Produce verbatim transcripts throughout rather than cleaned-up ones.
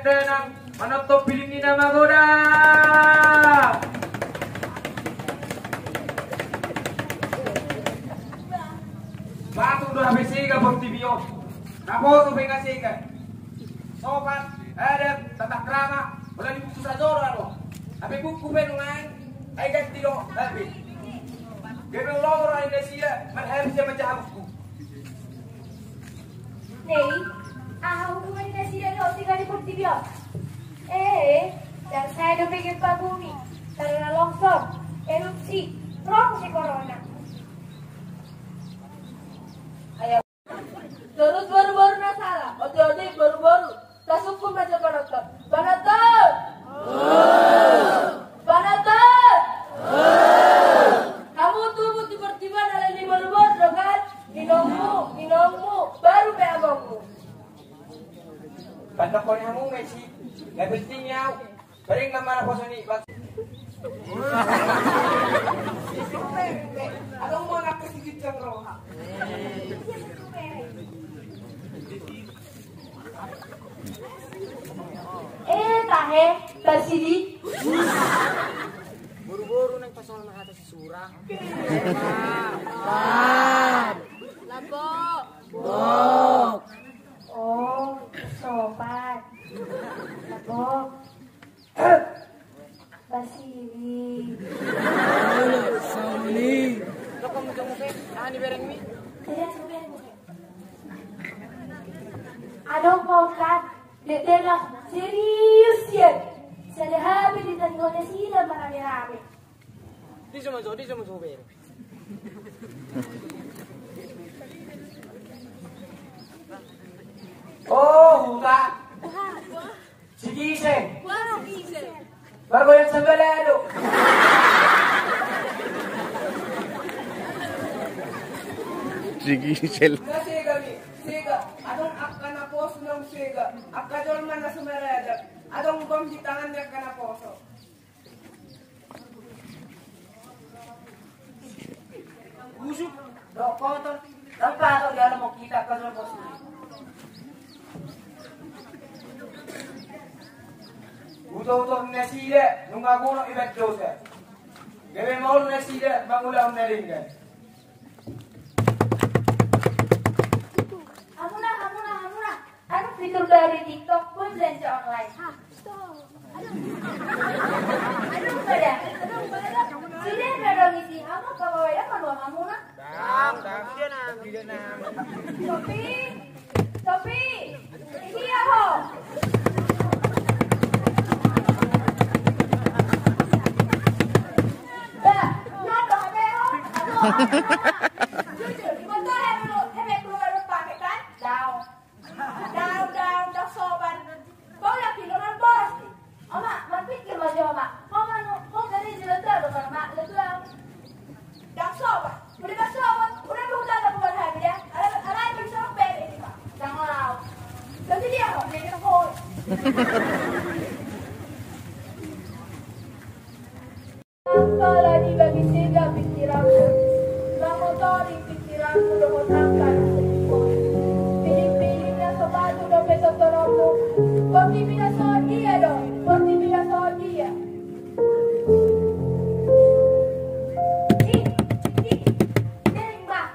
Tenang, manonton piling ni na magodang. Batu do hape sega portibi on. Naposo pe nga sega. Sopan, adab, tata krama, olo di buku sajo do ro. Hape buku pe nunga i, ai ganti do hape. Gabe olo ro i nasida, marhape sian manjaha buku. Nei, aha hubungan ni nasida dohot sega di portibi on? Eh, ndang sae dope gempa bumi, tanah longsor, erupsi, ro muse corona. Torus boruboru na sala, otik-otik boruboru. Tasungkun ma jo penonton. Penonton! Penonton! Hamu tubu tu portibi on alani boruboru do kan? Inongmu, inongmu, boru pe amongmu. Pandok ni hamu ma i si, na penting ni au. Paling na manaposo ni bang. Adong ma na kesigit jang roha. Eh, tahe, tasidi. Boruboru nang pasol na hata si sura. Lambok. Bok. Oh, sopan. Lambok. Basili. Sauli. Adong ma on kan, detena serius sian. Sada hape di tengahna sida marame-rame. Di joma jo, di joma jo bere. Oh, huta. Sigisel. Margoyang sambal lado. Sigisel. Nga sega ni, sega. Adong angka naposo naung sega. Angka jolma na so marada. Adong bom di tangan ni angka naposo. Busuk, dohot kotor, dapat atau di alam kita ke dalam posisi. Uto-uto nasida, nunga gunung ibat dosa. Gabe maul nasida, mangulahon na denggan. Hamuna, hamuna, hamuna. Anu fitur baru di TikTok pun belanja online. Hah, stop. Aduh. Aduh, pada. Aduh, pada. Sudah ada dong isi. Kamu ke bawah ya, kalau kamu nak? Dang, dang. Tidak, dang. Tidak, dang. Sopi. Sopi. Ini ya, ho. Bah, nonton apa ya, ho? Aduh. Jujur, di motor ya dulu. Hebat, belum ada pakai kan? Daun. Daun, daun, daun soban. Kau yakin dengan boros ni? Oma, marpikir ma jo, Oma. Kau manu, kau gari jelas tu, Oma, letuang. Daun soban. Udah daun soban, udah dulu dah bukan habis ya. Ala, ala itu bisa bebek ini, Pak. Jangan lau. Nanti dia kok, dia kok. Angka na dibagi sega pikiranmu, mangotori pikiranmu dohot angka na so dipoi. Piling-piling na so patuh dope tortoronmu, portibi na so dia do, portibi na so dia. Ih, ih, deng, Bang.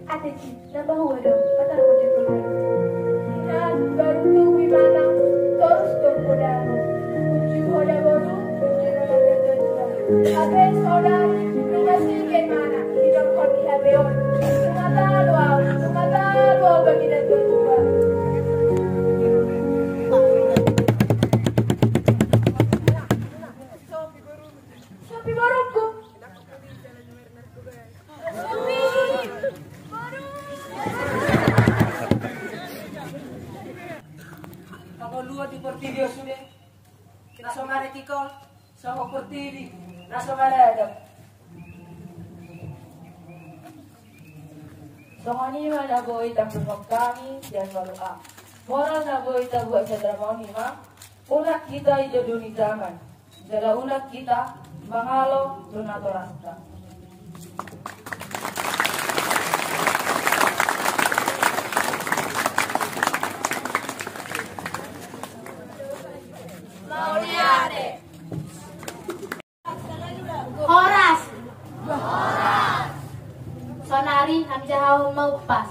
Ate, Jin, na bahua do, patar ma jo boru. Inang, boru tu imana, torus do podamu. Unjuk ho da boru, unjuk ho da boru. Hape saudari, nunga sega imana, didok hon di hape on. Nunga talu au, nunga talu au bagi na tua-tua. Sopi borungku. Pangoluan di portibi on sude na so maretikol, songon portibi na so maradap. Songon i ma na boi tampulhon hami sian walu A. Moral na boi tabuat sian drama on i ma: unang hita ido duni damang, jala unang hita mangalo tu natorasta. Mauliate. Horas. Saonari hamjahahon ma umpas.